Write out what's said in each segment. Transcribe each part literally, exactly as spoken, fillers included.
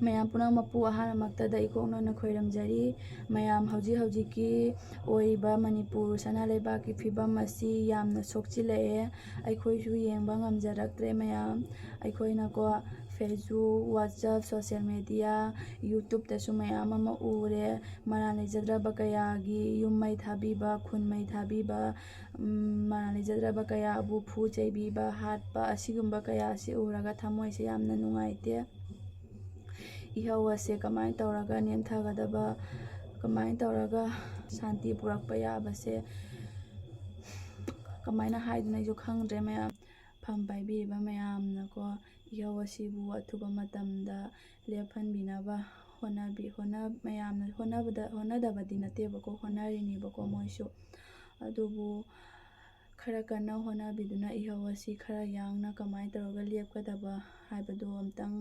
ꯃꯌꯥꯝ ꯄꯨꯝꯅꯃꯛꯄꯨ ꯑꯍꯥꯟꯕꯃꯛꯇꯗ ꯏꯀꯣꯛ ꯅꯣꯟꯅ ꯈꯣꯏꯔꯝꯖꯔꯤ꯫ ꯃꯌꯥꯝ, ꯍꯧꯖꯤꯛ ꯍꯧꯖꯤꯛꯀꯤ ꯑꯣꯏꯔꯤꯕ ꯃꯅꯤꯄꯨꯔ ꯁꯅꯥ ꯂꯩꯕꯥꯛꯀꯤ ꯐꯤꯕꯝ ꯑꯁꯤ ꯌꯥꯝꯅ ꯁꯣꯛꯆꯤꯜꯂꯛꯑꯦ꯫ ꯑꯩꯈꯣꯏꯁꯨ ꯌꯦꯡꯕ ꯉꯝꯖꯔꯛꯇ꯭ꯔꯦ ꯃꯌꯥꯝ꯫ ꯑꯩꯈꯣꯏꯅꯀꯣ, Facebook, WhatsApp, social media, YouTubeꯇꯁꯨ ꯃꯌꯥꯝ ꯑꯃ ꯎꯔꯦ꯫ ꯃꯔꯥꯜ ꯂꯩꯖꯗ꯭ꯔꯕ ꯀꯌꯥꯒꯤ ꯌꯨꯝ ꯃꯩ ꯊꯥꯕꯤꯕ, ꯈꯨꯟ ꯃꯩ ꯊꯥꯕꯤꯕ, ꯎꯝ, ꯃꯔꯥꯜ ꯂꯩꯖꯗ꯭ꯔꯕ ꯀꯌꯥꯕꯨ ꯐꯨ ꯆꯩꯕꯤꯕ, ꯍꯥꯠꯄ, ꯑꯁꯤꯒꯨꯝꯕ ꯀꯌꯥ ꯑꯁꯤ ꯎꯔꯒ ꯊꯃꯣꯏꯁꯦ ꯌꯥꯝꯅ ꯅꯨꯡꯉꯥꯏꯇꯦ꯫ ꯏꯍꯧ ꯑꯁꯦ ꯀꯃꯥꯏꯅ ꯇꯧꯔꯒ ꯅꯦꯝꯊꯒꯗꯕ, ꯀꯃꯥꯏꯅ ꯇꯧꯔꯒ ꯁꯥꯟꯇꯤ ꯄꯨꯔꯛꯄ ꯌꯥꯕꯁꯦ ꯀꯃꯥꯏꯅ ꯍꯥꯏꯗꯣꯏꯅꯣ ꯑꯩꯁꯨ ꯈꯪꯗ꯭ꯔꯦ ꯃꯌꯥꯝ꯫ ꯐꯝ ꯄꯥꯏꯕꯤꯔꯤꯕ ꯃꯌꯥꯝꯅꯀꯣ, ꯏꯍꯧ ꯑꯁꯤꯕꯨ ꯑꯊꯨꯕ ꯃꯇꯝꯗ ꯂꯦꯞꯍꯟꯕꯤꯅꯕ ꯍꯣꯠꯅꯕꯤ-, ꯍꯣꯠꯅ-, ꯃꯌꯥꯝꯅ ꯍꯣꯠꯅꯕꯗ, ꯍꯣꯠꯅꯗꯕꯗꯤ ꯅꯠꯇꯦꯕꯀꯣ, ꯍꯣꯠꯅꯔꯤꯅꯦꯕꯀꯣ ꯃꯣꯏꯁꯨ꯫ ꯑꯗꯨꯕꯨ ꯈꯔ ꯀꯟꯅ ꯍꯣꯠꯅꯕꯤꯗꯨꯅ ꯏꯍꯧ ꯑꯁꯤ ꯈꯔ ꯌꯥꯡꯅ ꯀꯃꯥꯏꯅ ꯇꯧꯔꯒ ꯂꯦꯞꯀꯗꯕ ꯍꯥꯏꯕꯗꯨ ꯑꯝꯇꯪ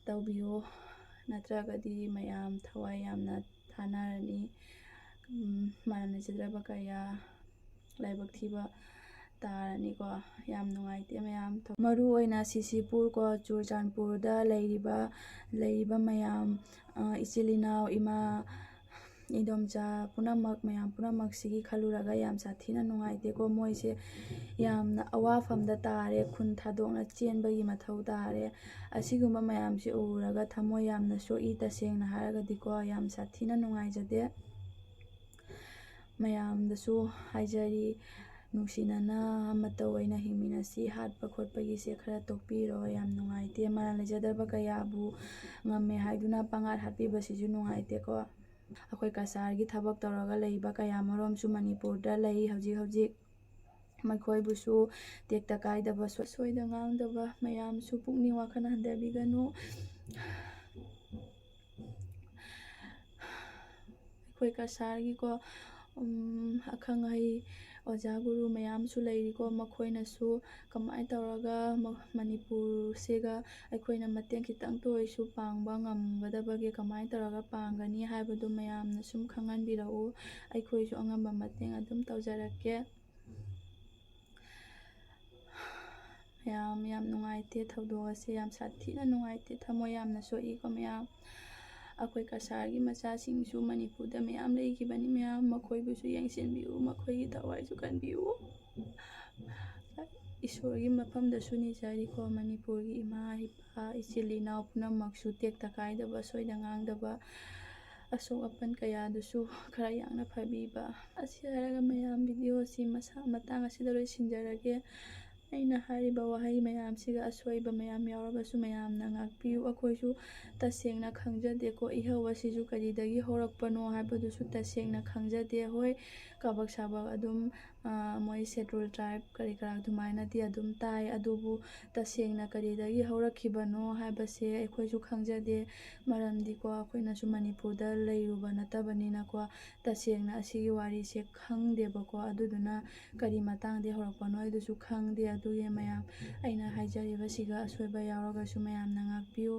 ꯇꯧꯕꯤꯌꯨ꯫ ꯅꯠꯇ꯭ꯔꯒꯗꯤ ꯃꯌꯥꯝ ꯊꯋꯥꯏ ꯌꯥꯝꯅ ꯊꯥꯅꯔꯅꯤ꯫ ꯎꯝ, ꯃꯔꯥꯜ ꯂꯩꯖꯗ꯭ꯔꯕ ꯀꯌꯥ ꯂꯥꯏꯕꯛ ꯊꯤꯕ ꯇꯥꯔꯅꯤꯀꯣ꯫ ꯌꯥꯝ ꯅꯨꯡꯉꯥꯏꯇꯦ ꯃꯌꯥꯝ꯫ ꯃꯔꯨ ꯑꯣꯏꯅ ꯁꯤꯁꯤꯄꯨꯔ ꯀꯣ, ꯆꯨꯔꯆꯥꯟꯄꯨꯔꯗ ꯂꯩꯔꯤꯕ, ꯂꯩꯔꯤꯕ ꯃꯌꯥꯝ, ꯑ, ꯏꯆꯤꯜ ꯏꯅꯥꯎ, ꯏꯃꯥ, ꯏꯗꯣꯝꯆꯥ ꯄꯨꯝꯅꯃꯛ, ꯃꯌꯥꯝ ꯄꯨꯝꯅꯃꯛꯁꯤꯒꯤ ꯈꯜꯂꯨꯔꯒ ꯌꯥꯝ ꯁꯥꯊꯤꯅ ꯅꯨꯡꯉꯥꯏꯇꯦꯀꯣ꯫ ꯃꯣꯏꯁꯦ ꯌꯥꯝꯅ ꯑꯋꯥꯐꯝꯗ ꯇꯥꯔꯦ, ꯈꯨꯟ ꯊꯥꯗꯣꯛꯅ ꯆꯦꯟꯕꯒꯤ ꯃꯊꯧ ꯇꯥꯔꯦ꯫ ꯑꯁꯤꯒꯨꯝꯕ ꯃꯌꯥꯝꯁꯤ ꯎꯔꯒ ꯊꯃꯣꯏ ꯌꯥꯝꯅ ꯁꯣꯛꯏ, ꯇꯁꯦꯡꯅ ꯍꯥꯏꯔꯒꯗꯤꯀꯣ, ꯌꯥꯝ ꯁꯥꯊꯤꯅ ꯅꯨꯡꯉꯥꯏꯖꯗꯦ꯫ ꯃꯌꯥꯝꯗꯁꯨ ꯍꯥꯏꯖꯔꯤ, ꯅꯨꯡꯁꯤꯅꯅ ꯑꯃꯠꯇ ꯑꯣꯏꯅ ꯍꯤꯡꯃꯤꯟꯅꯁꯤ꯫ ꯍꯥꯠꯄ ꯈꯣꯠꯄꯒꯤꯁꯦ ꯈꯔ ꯇꯣꯛꯄꯤꯔꯣ, ꯌꯥꯝ ꯅꯨꯡꯉꯥꯏꯇꯦ꯫ ꯃꯔꯥꯜ ꯂꯩꯖꯗꯕ ꯀꯌꯥꯕꯨ ꯉꯝꯃꯦ ꯍꯥꯏꯗꯨꯅ ꯄꯪꯍꯥꯠ ꯍꯥꯠꯄꯤꯕꯁꯤꯁꯨ ꯅꯨꯡꯉꯥꯏꯇꯦꯀꯣ꯫ ꯑꯩꯈꯣꯏ ꯀꯁꯥꯔꯒꯤ ꯊꯕꯛ ꯇꯧꯔꯒ ꯂꯩꯕ ꯀꯌꯥꯃꯔꯣꯝꯁꯨ ꯃꯅꯤꯄꯨꯔꯗ ꯂꯩ ꯍꯧꯖꯤꯛ ꯍꯧꯖꯤꯛ꯫ ꯃꯈꯣꯏꯕꯨꯁꯨ ꯇꯦꯛꯇ ꯀꯥꯏꯗꯕ, ꯁꯣꯏꯗ ꯉꯥꯡꯗꯕ ꯃꯌꯥꯝꯁꯨ ꯄꯨꯛꯅꯤꯡ ꯋꯥꯈꯜ ꯍꯟꯊꯕꯤꯒꯅꯨ꯫ ꯑꯩꯈꯣꯏ ꯀꯁꯥꯔꯒꯤꯀꯣ, ꯎꯝ, ꯑꯈꯪ ꯑꯍꯩ ꯑꯣꯖꯥ ꯒꯨꯔꯨ ꯃꯌꯥꯝꯁꯨ ꯂꯩꯔꯤꯀꯣ, ꯃꯈꯣꯏꯅꯁꯨ ꯀꯃꯥꯏꯅ ꯇꯧꯔꯒ ꯃ-, ꯃꯅꯤꯄꯨꯔꯁꯤꯒ ꯑꯩꯈꯣꯏꯅ ꯃꯇꯦꯡ ꯈꯤꯇꯪꯇ ꯑꯣꯏꯔꯁꯨ ꯄꯥꯡꯕ ꯉꯝꯒꯗꯕꯒꯦ, ꯀꯃꯥꯏꯅ ꯇꯧꯔꯒ ꯄꯥꯡꯒꯅꯤ ꯍꯥꯏꯕꯗꯨ ꯃꯌꯥꯝꯅ ꯁꯨꯝ ꯈꯪꯍꯟꯕꯤꯔꯛꯎ꯫ ꯑꯩꯈꯣꯏꯁꯨ ꯑꯉꯝꯕ ꯃꯇꯦꯡ ꯑꯗꯨꯝ ꯇꯧꯖꯔꯛꯀꯦ꯫ ꯃꯌꯥꯝ, ꯌꯥꯝ ꯅꯨꯡꯉꯥꯏꯇꯦ꯫ ꯊꯧꯗꯣꯛ ꯑꯁꯦ ꯌꯥꯝ ꯁꯥꯊꯤꯅ ꯅꯨꯡꯉꯥꯏꯇꯦ꯫ ꯊꯃꯣꯏ ꯌꯥꯝꯅ ꯁꯣꯛꯏꯀꯣ ꯃꯌꯥꯝ꯫ ꯑꯩꯈꯣꯏ ꯀꯁꯥꯔꯒꯤ ꯃꯆꯥꯁꯤꯡꯁꯨ ꯃꯅꯤꯄꯨꯔꯗ ꯃꯌꯥꯝ ꯂꯩꯈꯤꯕꯅꯤ ꯃꯌꯥꯝ꯫ ꯃꯈꯣꯏꯕꯨꯁꯨ ꯌꯦꯡꯁꯤꯟꯕꯤꯌꯨ, ꯃꯈꯣꯏꯒꯤ ꯊꯋꯥꯏꯁꯨ ꯀꯟꯕꯤꯌꯨ꯫ ꯏꯁꯣꯔꯒꯤ ꯃꯐꯝꯗꯁꯨ ꯅꯤꯖꯔꯤꯀꯣ, ꯃꯅꯤꯄꯨꯔꯒꯤ ꯏꯃꯥ, ꯏꯄꯥ, ꯏꯆꯤꯜ ꯏꯅꯥꯎ ꯄꯨꯝꯅꯃꯛꯁꯨ ꯇꯦꯛꯇ ꯀꯥꯏꯗꯕ, ꯁꯣꯏꯗ ꯉꯥꯡꯗꯕ, ꯑꯁꯣꯛ ꯑꯄꯟ ꯀꯌꯥꯗꯨꯁꯨ ꯈꯔ ꯌꯥꯡꯅ ꯐꯕꯤꯕ꯫ ꯑꯁꯤ ꯍꯥꯏꯔꯒ ꯃꯌꯥꯝ, ꯚꯤꯗꯤꯑꯣ ꯑꯁꯤ ꯃꯁꯥ-, ꯃꯇꯥꯡ ꯑꯁꯤꯗ ꯂꯣꯏꯁꯤꯟꯖꯔꯒꯦ꯫ ꯑꯩꯅ ꯍꯥꯏꯔꯤꯕ ꯋꯥꯍꯩ ꯃꯌꯥꯝꯁꯤꯒ ꯑꯁꯣꯏꯕ ꯃꯌꯥꯝ ꯌꯥꯎꯔꯒꯁꯨ ꯃꯌꯥꯝꯅ ꯉꯥꯛꯄꯤꯌꯨ꯫ ꯑꯩꯈꯣꯏꯁꯨ ꯇꯁꯦꯡꯅ ꯈꯪꯖꯗꯦꯀꯣ, ꯏꯍꯧ ꯑꯁꯤꯁꯨ ꯀꯔꯤꯗꯒꯤ ꯍꯧꯔꯛꯄꯅꯣ ꯍꯥꯏꯕꯗꯨꯁꯨ ꯇꯁꯦꯡꯅ ꯈꯪꯖꯗꯦ꯫ ꯍꯣꯏ, ꯀꯥꯕꯛ ꯁꯥꯕꯛ ꯑꯗꯨꯝ, ꯑ, ꯃꯣꯏ ꯁꯦꯗꯨꯜ ꯇ꯭ꯔꯥꯏꯕ ꯀꯔꯤ ꯀꯔꯥ ꯑꯗꯨꯃꯥꯏꯅꯗꯤ ꯑꯗꯨꯝ ꯇꯥꯏ, ꯑꯗꯨꯕꯨ ꯇꯁꯦꯡꯅ ꯀꯔꯤꯗꯒꯤ ꯍꯧꯔꯛꯈꯤꯕꯅꯣ ꯍꯥꯏꯕꯁꯦ ꯑꯩꯈꯣꯏꯁꯨ ꯈꯪꯖꯗꯦ꯫ ꯃꯔꯝꯗꯤꯀꯣ, ꯑꯩꯈꯣꯏꯅꯁꯨ ꯃꯅꯤꯄꯨꯔꯗ ꯂꯩꯔꯨꯕ ꯅꯠꯇꯕꯅꯤꯅꯀꯣ, ꯇꯁꯦꯡꯅ ꯑꯁꯤꯒꯤ ꯋꯥꯔꯤꯁꯦ ꯈꯪꯗꯦꯕꯀꯣ꯫ ꯑꯗꯨꯗꯨꯅ ꯀꯔꯤ ꯃꯇꯥꯡꯗꯒꯤ ꯍꯧꯔꯛꯄꯅꯣ ꯍꯥꯏꯗꯨꯁꯨ ꯈꯪꯗꯦ꯫ ꯑꯗꯨꯒꯤ ꯃꯌꯥꯝ, ꯑꯩꯅ ꯍꯥꯏꯖꯔꯤꯕꯁꯤꯒ ꯑꯁꯣꯏꯕ ꯌꯥꯎꯔꯒꯁꯨ ꯃꯌꯥꯝꯅ ꯉꯥꯛꯄꯤꯌꯨ꯫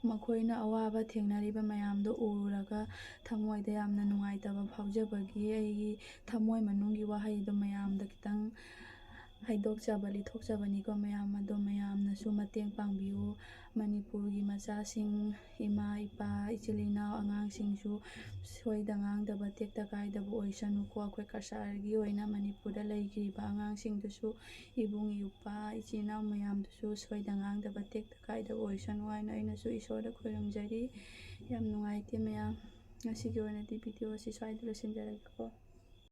ꯃꯈꯣꯏꯅ ꯑꯋꯥꯕ ꯊꯦꯡꯅꯔꯤꯕ ꯃꯌꯥꯝꯗꯣ ꯎꯔꯒ ꯊꯃꯣꯏꯗ ꯌꯥꯝꯅ ꯅꯨꯡꯉꯥꯏꯇꯕ ꯐꯥꯎꯖꯕꯒꯤ ꯑꯩꯒꯤ ꯊꯃꯣꯏ ꯃꯅꯨꯡꯒꯤ ꯋꯥꯍꯩꯗꯣ ꯃꯌꯥꯝꯗ ꯈꯤꯇꯪ ꯍꯥꯏꯗꯣꯛꯆꯕ, ꯂꯤꯊꯣꯛꯆꯕꯅꯤꯀꯣ ꯃꯌꯥꯝ꯫ ꯑꯗꯣ ꯃꯌꯥꯝꯅꯁꯨ ꯃꯇꯦꯡ ꯄꯥꯡꯕꯤꯌꯨ꯫ ꯃꯅꯤꯄꯨꯔꯒꯤ ꯃꯆꯥꯁꯤꯡ, ꯏꯃꯥ, ꯏꯄꯥ, ꯏꯆꯤꯜ ꯏꯅꯥꯎ, ꯑꯉꯥꯡꯁꯤꯡꯁꯨ ꯁꯣꯏꯗ ꯉꯥꯡꯗꯕ, ꯇꯦꯛꯇ ꯀꯥꯏꯗꯕ ꯑꯣꯏꯁꯅꯨꯀꯣ꯫ ꯑꯩꯈꯣꯏ ꯀꯁꯥꯔꯒꯤ ꯑꯣꯏꯅ ꯃꯅꯤꯄꯨꯔꯗ ꯂꯩꯈꯤꯕ ꯑꯉꯥꯡꯁꯤꯡꯗꯨꯁꯨ ꯏꯕꯨꯡ ꯏꯄ꯭ꯋꯥ, ꯏꯆꯤꯜ ꯏꯅꯥꯎ ꯃꯌꯥꯝꯗꯨꯁꯨ ꯁꯣꯏꯗ ꯉꯥꯡꯗꯕ, ꯇꯦꯛꯇ ꯀꯥꯏꯗꯕ ꯑꯣꯏꯁꯅꯨ ꯍꯥꯏꯅ ꯑꯩꯅꯁꯨ ꯏꯁꯣꯔꯗ ꯈꯣꯏꯔꯨꯝꯖꯔꯤ꯫ ꯌꯥꯝ ꯅꯨꯡꯉꯥꯏꯇꯦ ꯃꯌꯥꯝ꯫ ꯉꯁꯤꯒꯤ ꯑꯣꯏꯅꯗꯤ ꯚꯤꯗꯤꯑꯣ ꯑꯁꯤ ꯁ꯭ꯋꯥꯏꯗ ꯂꯣꯏꯁꯤꯟꯖꯔꯒꯦꯀꯣ꯫